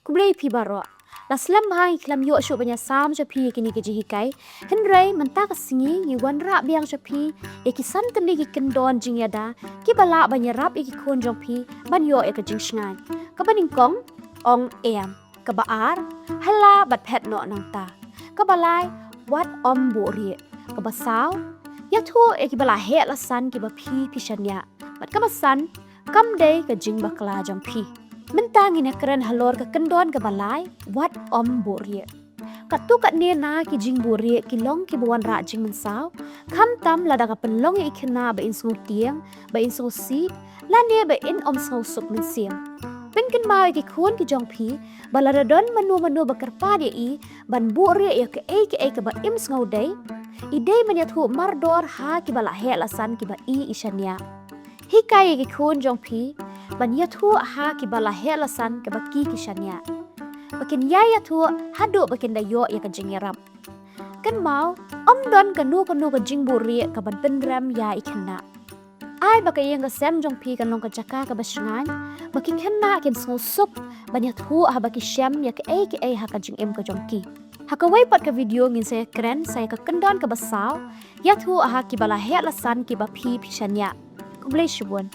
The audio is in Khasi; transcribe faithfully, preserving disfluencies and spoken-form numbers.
Khublei phi baroh. La slem bha ngi khlem ïoh shuh ban ïa sam sha phi ïa kine ki jinghikai. Hynrei mynta ka sngi ngi wanrah biang sha phi ïa ki san tylli ki kyndon jingïada kiba lah ban ïarap ïa ki khun jong phi ban ïoh ïa ka jingsngewsih. Kaba nyngkong, ong em. Kaba ar, hala bad phet noh nangta. Kaba lai, wat ym buhrieh. Kaba saw, ïathuh ïa kiba la heh la san kiba phi phi shaniah. Bad kaba san, kam dei ka jingbakla jong phi. Mynta ngin ïa kren halor ka kyndon kaba lai, wat ym buhrieh. Katto katne na ki jingbuhrieh ki long kiba wanrah jingmynsaw, khamtam lada ka pynlong ïa i khynnah ba in sngewtieng, ba in sngewsih, lane ba in ym sngewsuk mynsiem. Pynkynmaw ïa ki khun ki jong phi ba lada don mano mano ba kyrpad ïa i ban buhrieh ïa kaei kaei kaba im sngewdei, i dei ban ïathuh mardor ha kiba la heh la san kiba i i shaniah. Hikai ïa ki khun jong phi ban ïathuh ha kiba la heh la san kiba ki ki shaniah. Ba kin ïai ïathuh haduh ba kin da ïoh ïa ka jingïarap. Kynmaw, ym don kano kano ka jingbuhrieh kaban pynrem ïa i khynnah. Ai ba ka ïing ka sem jong phi kan long ka jaka kaba shngaiñ, ba ki khynnah kin sngewsuk ban ïathuh haba ki shem ïa kaei kaei ha ka jingim ka jong ki. Ha kawei pat ka video ngin sa ïa kren sa ïa ka kyndon kaba saw, ïathuh ha kiba la heh la san kiba phi phi shaniah. Khublei shibun.